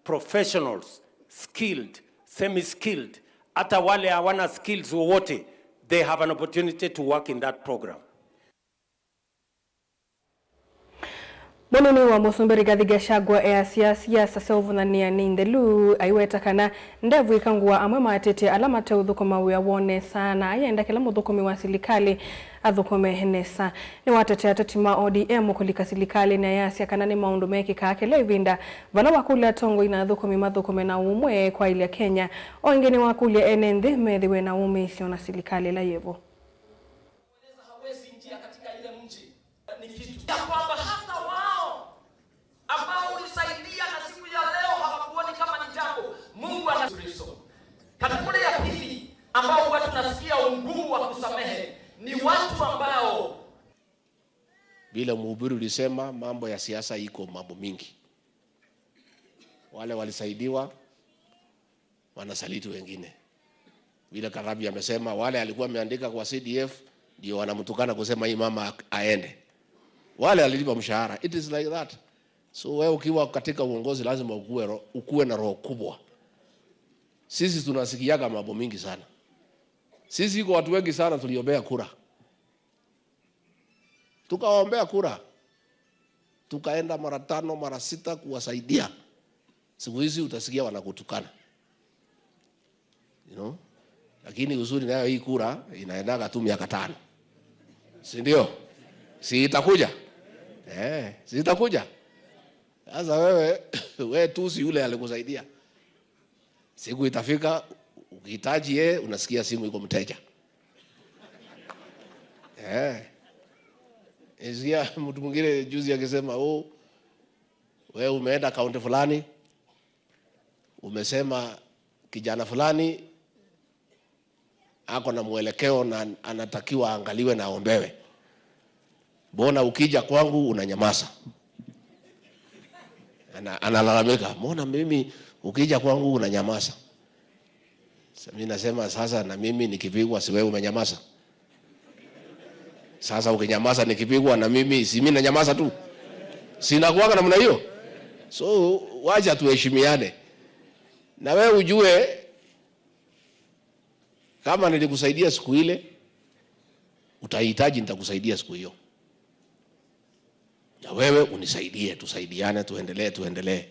professionals, skilled, semi-skilled, hata wale hawana skills wowote, they have an opportunity to work in that program. Mũnini wa Mũsumbĩ Rigathi Gachagua easya siasa sya ũvũthanĩa nĩ nthelu, aiweta kana ndevw'ĩka ngũa amwe maatĩtye ala mateũthũkũma wĩa woo nesa, na ayenda kĩla mũthũkũmi wa silikalĩ athũkũme nesa. Nĩwatetea ateti ma ODM kũlika silikalĩnĩ, ayasya kana nĩ maũndũ mekĩkaa kĩla ĩvinda, vala wakũlya atongoi na athũkũmi mathũkũme na ũmwe kwaĩlya Kenya. O ĩngĩ nĩwakũlya ene nthĩ methĩwe na wũmĩĩsyo na silikalĩ ĩla yĩvo. Kueleza hawezi ingia katika ile mji. Ni kitu ya kwamba hata wao ambao ulisaidia na siku ya leo hawakuoni kama ni jambo. Mungu ana Kristo. Kategoria ya pili ambao huwa tunasikia ugumu wa kusamehe ni watu ambao Vile mhubiri ulisema, mambo ya siasa iko mambo mingi. Wale walisaidiwa, wanasaliti wengine. Vile Karabi amesema, wale alikuwa ameandika kwa CDF ndio wanamtukana kusema hii mama ak-, aende. Wale alilipa mshahara. It is like that. So wewe ukiwa katika uongozi lazima ukue ro-, ukue na roho kubwa. Sisi tunasikiaga mambo mingi sana. Sisi iko watu wengi sana tuliombea kura. Tukawaombea kura. Tukaenda mara tano, mara sita kuwasaidia. Siku hizi utasikia wanakutukana. You know? Lakini uzuri nayo hii kura inaendaga tu miaka tano. Si ndio? Si itakuja? Eh, si itakuja? Sasa wewe, wewe tusi yule alikusaidia. Siku itafika, ukihitaji yeye, unasikia simu iko mteja. Eh. Nisikia mtu mwingine juzi akisema, "Oh, wewe umeenda kaunti fulani, umesema kijana fulani ako na mwelekeo na anatakiwa aangaliwe na aombewe. Mbona ukija kwangu unanyamaza?" Ana-, analalamika, "Mbona mimi ukija kwangu unanyamaza?" Sa-, mi nasema, "Sasa na mimi nikipigwa, si wewe umenyamaza?" Sasa ukinyamaza nikipigwa na mimi, si mimi nanyamaza tu? Sinakuanga namna hiyo? So, wacha tuheshimiane. Na wewe ujue, kama nilikusaidia siku ile, utahitaji nitakusaidia siku hiyo. Na wewe unisaidie, tusaidiane, tuendelee, tuendelee.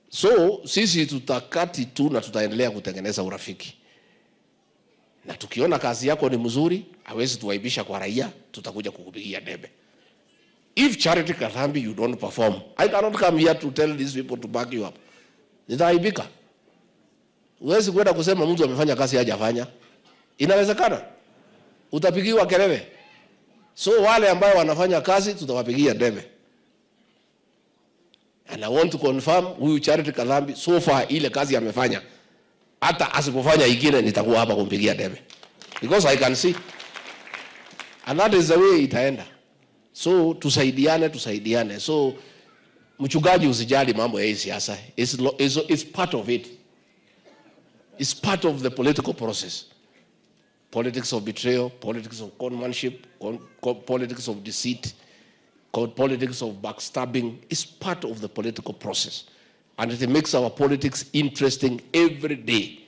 So, sisi tutakati tu na tutaendelea kutengeneza urafiki. Na tukiona kazi yako ni mzuri, hawezi tuaibisha kwa raia, tutakuja kukupigia debe. If Charity Kadhambi, you don't perform, I cannot come here to tell these people to back you up. Nitaaibika. Huwezi kwenda kusema mtu amefanya kazi hajafanya. Inawezekana? Utapigiwa kelele. So wale ambao wanafanya kazi, tutawapigia debe. And I want to confirm, huyu Charity Kadhambi, so far ile kazi amefanya, hata asipofanya ingine, nitakuwa hapa kumpigia debe. Because I can see. And that is the way itaenda. So, tusaidiane, tusaidiane. So, mchungaji, usijali mambo ya hii siasa. It's, lo- it's, it's part of it. It's part of the political process. Politics of betrayal, politics of conmanship, con- co- politics of deceit, co- politics of backstabbing is part of the political process. And it makes our politics interesting every day.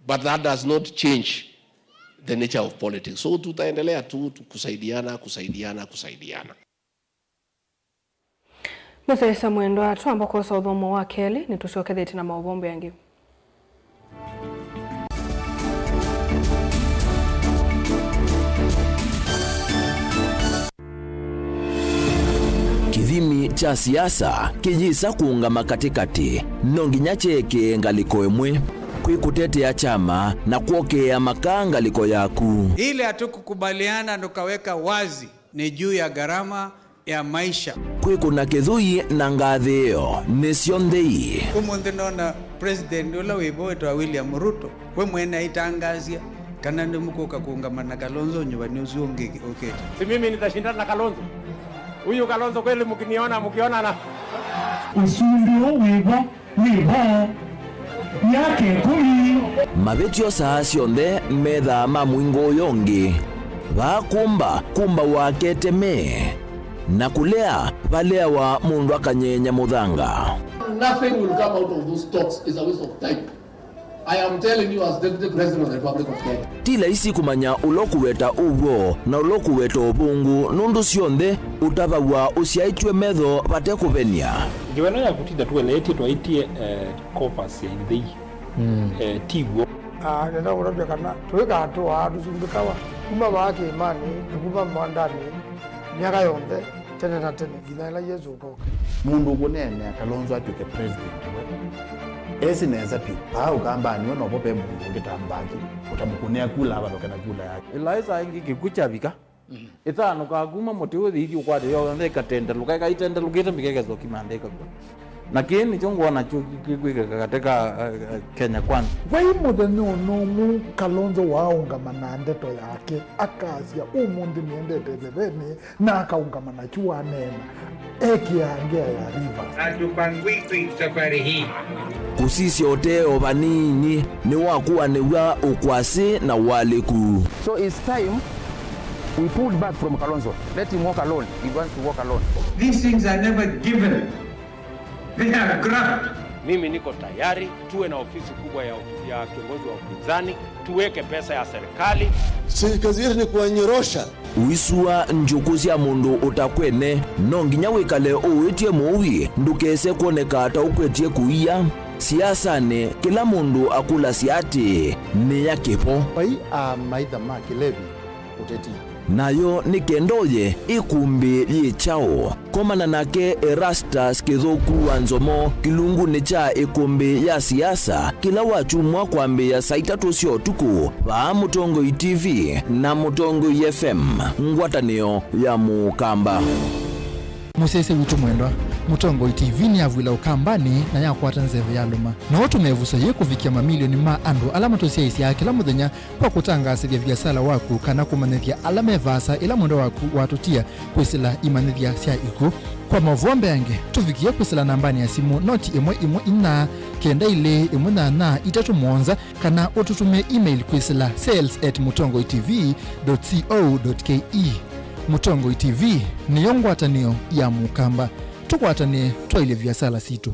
But that does not change the nature of politics. So tutaendelea tu, tu kusaidiana, kusaidiana, kusaidiana. Mũsyaĩĩsya mwendwa, twamba kwosa ũthomo wa kelĩ, nĩtũsyokethetye na maũvoo mbee angĩ. Kĩthimi kya siasa kĩyĩsa kũũngama katĩkatĩ, no nginya kyeekĩe ngalĩko ĩmwe, kwĩ kũtetea kyama na kwokĩĩa makaa ngalĩko yaku. Ile hatukukubaliana, tukaweka wazi, ni juu ya gharama ya maisha. Kwĩkũna kĩthũi na ngathĩĩo nĩ syonthe ii. Ũmũnthĩ nona president ũla wĩ vo wĩtawa William Ruto, we mwene aitangaasya kana nĩmũkũka kũũngama na Kalonzo nyuvani ũsu ũngĩ ũkĩte. Si mimi nitashindana na Kalonzo? Huyu Kalonzo kweli mkiniona, mkionana. Ũsumbĩ ũũ wĩ vo wĩ vo myaka ĩkũmi. Mavĩtyo saa syonthe methaa ma mũingo ũyũ ũngĩ. Vaa kũmba, kũmbawa keteme. Na kũlea, valeawa mũndũ akanyeenya mũthanga. Nothing will come out of those talks. Is a waste of time. I am telling you as Deputy President of the Republic of Kenya. Ti laisi kũmanya ũla ũkũweta ũw'o na ũla ũkũweta ũvũngũ, nũndũ syonthe ũtavaw'a ũsyaĩtw'e metho vate kũvenia. Ngewa ĩno ya kũtinda tũeleetye twaĩtye, eh, covers ya ithei, eh, ti w'o. Ah, nenda kũtavya kana tũĩkaa tũaa tũsumbĩkawa kuma vaa kĩĩmanĩ na kuma mwandanĩ myaka yonthe, tene na tene, nginya ĩla Yesũ ũkoka. Mũndũ ũkũneenea Kalonzo atw'ĩke president we esi nesa vyũ. Vaa Ũkambanĩ we novo ve mũndũ ũngĩ ta Mbaki ũtamũkũnĩa kula avalũke na kula yake. Ĩlaĩsa ĩngĩ kĩkw'ũ kyavika, ĩthanũkaa kuma mũtĩ ũthi ithi ũkwate yonthe ĩkatendelũka, ĩkaitendelũkĩte mbika ĩkethokima nthĩ ĩkakw'a. Na kĩĩ nĩkyo ngwona kyu kĩkwĩkĩka katĩ ka, eh, eh, Kenya Kwanza. Vai mũthenya o na ũmwe Kalonzo waaũngama na ndeto yake, akasya, "Ũmũnthĩ nĩendete ĩthevenĩ," na akaũngama nakyu waneena, ekĩaa ngea ya Rivers. Hatupangwikwi safari hii. Kũsisya ũtee o vanini nĩwakuanĩw'a ũkwasĩ na ũalĩku. So it's time we pulled back from Kalonzo. Let him walk alone. He wants to walk alone. These things are never given. They are grabbed. Mimi niko tayari tuwe na ofisi kubwa ya, ya kiongozi wa upinzani, tuweke pesa ya serikali. Si kazi yetu ni kuwanyorosha. Ũisua njũkũ sya mũndũ ũtakwene, no nginya wĩkale ũĩtye mũui ndũkese kwoneka ta ũkwetye kũia. Siasanĩ, kĩla mũndũ akũlasya atĩĩ, "Nĩ ya kĩvo." Vai amaitha ma kĩlevi ũteti. Nayo nĩ kenda ũye ĩkũmbĩ yĩ kyaũ? Komana nake Erastus Kĩthũku wa Nzomo kĩlungunĩ kya ĩkũmbĩ ya siasa kĩla wakyumwa kwambĩĩa saa itatũ sya ũtukũ vaa Mũtongoi T V na Mũtongoi F M, ngwatanĩo ya Mũkamba. Mũsyaĩĩsya witũ mwendwa, Mũtongoi T V nĩyavw'ĩla Ũkambanĩ na yakwata nzeve ya lũma. No ũtũme ĩvuso yĩĩ kũvikĩa mamilioni ma andũ ala matũsyaĩĩsyaa kĩla mũthenya kwa kũtangaasĩthya viasala waku kana kũmanyĩthya ala me vaasa ĩla mwendwa waku watũtia kwĩsĩla imanyĩthya sya ikw'ũ. Kwa maũvoo mbeange, tũvikĩe kwĩsĩla nambanĩ ya simũ noti ĩmwe ĩmwe inya, kenda ilĩ ĩmwe nyanya itatũ mũonza, kana ũtũtũmĩe email kwĩsĩla sales at mũtongoi T V dot co dot K E. Mũtongoi T V nĩyo ngwatanĩo ya Mũkamba. Tũkwatanĩe twaĩlye viasala sitũ.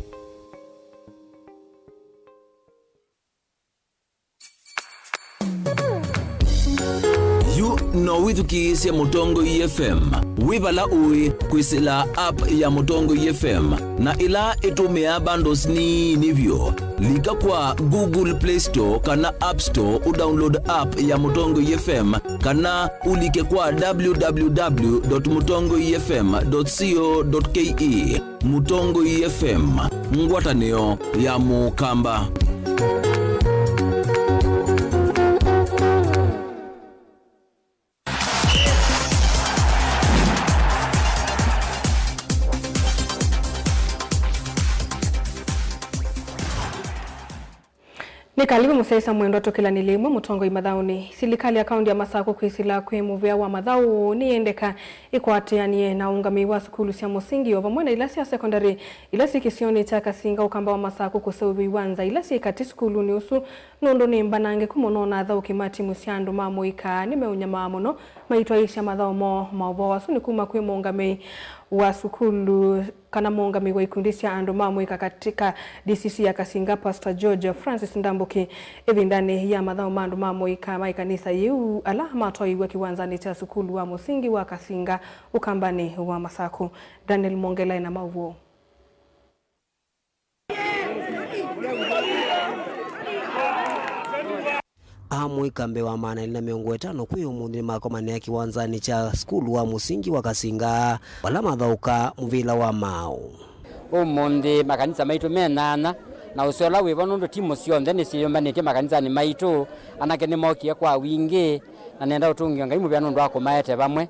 Yu no wĩthukĩĩsye Mũtongoi F M wĩ vala ũĩ kwĩsĩla app ya Mũtongoi F M, na ĩla ĩtũmĩaa bundles nini vyũ. Lika kwa Google Play Store kana App Store ũdownload app ya Mũtongoi F M, kana ũlike kwa w w w dot mũtongoi f m dot co dot k e. Mũtongoi F M, ngwatanĩo ya Mũkamba. Nĩ kalivu mũsyaĩĩsya mwendwa tũkĩlanĩlye ĩmwe Mũtongoi Mathaũnĩ. Silikalĩ ya kaũntĩ ya Masakũ kwĩsĩla kwĩ mũvĩa wa mathaũ nĩyendeka ĩkwatĩanĩe na ũũngamĩi wa sukulu sya mũsingi o vamwe na ila sya sekondalĩ ila syĩ kĩsionĩ kya Kasinga Ũkamba wa Masakũ kũseũvya iwanza ila syĩ katĩ sukulunĩ ũsu, nũndũ nĩ mbanangĩku mũno na athaũki ma timu sya andũ ma mũika nĩmeũnyamaa mũno maitwaĩĩsya mathaũ moo. Maũvoo asu nĩ kuma kwĩ mũũngamĩi wa sukulu kana mũũngamĩi wa ikundi sya andũ ma mũika katĩ ka D C C ya Kasinga, Pastor George Francis Ndambuki, ĩvindanĩ ya mathaũ ma andũ ma mũika ma ĩkanisa yĩu ala matwaĩiw'e kĩwanzanĩ kya sukulu wa mũsingi wa Kasinga, Ũkambanĩ wa Masakũ. Daniel Mwongela ena maũvoo. Amũika mbee wa maana elĩ na mĩongo ĩtano kwĩ ũmũnthĩ nĩmakomanĩa kĩwanzanĩ kya sukulu wa mũsingi wa Kasinga, vala mathaũka mũvĩla wa maaũ. Ũmũnthĩ makanisa maitũ me nyanya, na ũseo ũla wĩvo nũndũ timu syonthe nĩsyĩyũmbanĩtye makanisanĩ maitũ. Anake nĩmokie kwa wingĩ, na nenda ũtũngĩa Ngai mũvea nũndũ wa kũmaete vamwe.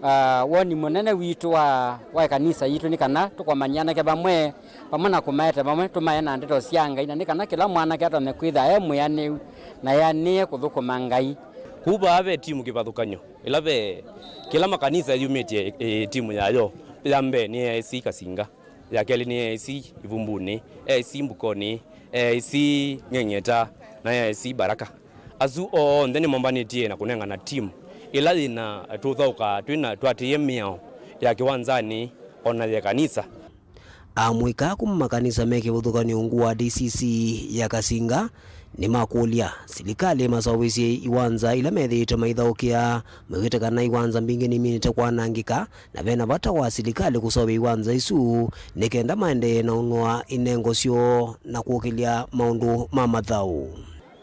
Ah, woni mũnene witũ wa, wa ĩkanisa yitũ nĩ kana tũkomany'e anake vamwe, vamwe na kũmaete vamwe, tũmae na ndeto sya Ngai, na nĩ kana kĩla mwanake atonye kwĩthĩwa e mwĩanĩu na eanĩe kũthũkũma Ngai. Kũu vaa ve timu kĩvathũkany'o, ĩla ve kĩla makanisa yumĩtye, ĩ, timu yayo. Ya mbee nĩ A I C Kasinga, ya kelĩ nĩ A I C Ivumbunĩ, A I C Mbukoni, A I C Ng'eng'eta, na A I C Baraka. Asu onthe nĩmombanĩtye na kũnengana timu ĩla yĩna tũthaũka twĩna twatĩĩe mĩao ya kĩwanzanĩ o na ya ĩkanisa. Amũika kuma makanisa me kĩvathũkany'o ungu wa D C C ya Kasinga nĩmakũlya silikalĩ ĩmaseũvĩsye iwanza ila methĩĩtwe maithaũkĩa, mew'ĩte kana iwanza mbingĩ niminĩte kwanangĩka, na vena vata wa silikalĩ kũseũvya iwanza isu nĩ kenda maendee na ũnũa inengo syoo na kũkĩlya maũndũ ma mathaũ.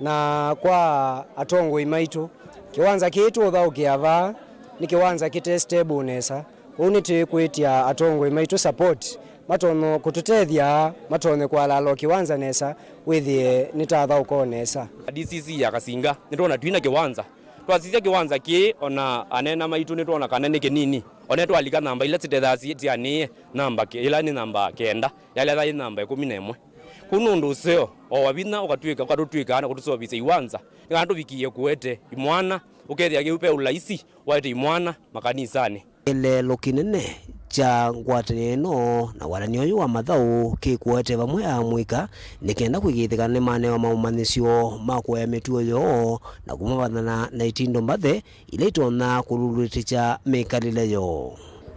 Na kwa atongoi maitũ, kĩwanza kĩĩ tũũthaũkĩa vaa nĩ kĩwanza kĩte stable nesa. Kwoou nĩtwĩkwĩtya atongoi maitũ support, matonye kũtũtethya, matonye kũalala o kĩwanza nesa, wĩthĩe nĩtathaũka o nesa. D C C ya Kasinga, nĩtwona twina kĩwanza. Twasisya kĩwanza kĩĩ, ona anene maitũ nĩtwona kana nĩ kĩnini. Ona twalika namba ila sitethasya syanĩe, namba ke-, ĩla nĩ namba kenda, yaletha yĩ namba ĩkũmi na ĩmwe. Kũu nũndũ ũseo o wa vinya ũkatw'ĩka, ũkatũtw'ĩkaa na kũtũseũvĩsya iwanza, nĩ kana tũvikĩĩe kũete imwana, ũkethĩa kĩu ve ũlaisi waete imwana makanisanĩ. Kĩeleelo kĩnene kya ngwatanĩo ĩno na watanĩo ũyũ wa mathaũ kĩkũete vamwe amũika nĩ kenda kũĩkĩĩthya kana nĩmanewa maũmanyĩsyo ma kũea mĩtuo yoo na kũmavathana na itindo mbathe ila itonya kũlulutĩkya mĩkalĩle yoo.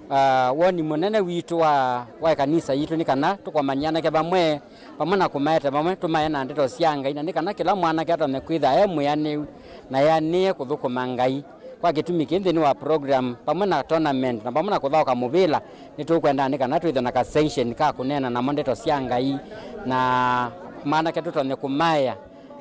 Ah, woni mũnene witũ wa, wa ĩkanisa yitũ nĩ kana tũkomany'e anake vamwe, vamwe na kũmaete vamwe, tũmae na ndeto sya Ngai, na nĩ kana kĩla mwanake atonye kwĩthĩwa e mwĩanĩu na eanĩe kũthũkũma Ngai. Kwa kĩtumi kĩĩ nthĩnĩ wa program, vamwe na tournament, na vamwe na kũthaũka mũvĩla, nĩtũkwenda nĩ kana twĩthwe na ka section ka kũneena namo ndeto sya Ngai, na mwanake tũtonye kũmaea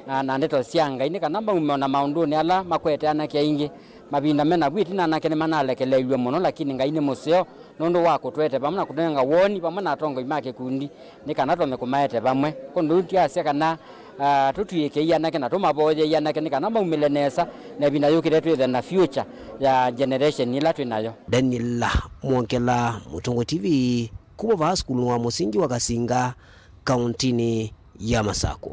na, na ndeto sya Ngai, nĩ kana maume ona maũndũnĩ ala makwete anake aingĩ. Mavinda me navu ĩtina anake nĩmanalekeleew'e mũno, lakini Ngai nĩ mũseo nũndũ wa kũtũete vamwe na kũtũnenga woni vamwe na atongoi ma kĩkundi, nĩ kana tũtonye kũmaete vamwe. Kũndũ ũu ndyasya kana, ah, tũtw'ĩkei anake na tũmavoyei anake nĩ kana maumĩle nesa, na ĩvinda yũkĩte twĩthe na future ya generation ĩla twĩ nayo. Daniel Mwongela, Mũtongoi T V, kuma vaa sukulunĩ wa mũsingi wa Kasinga, kaũntinĩ ya Masakũ.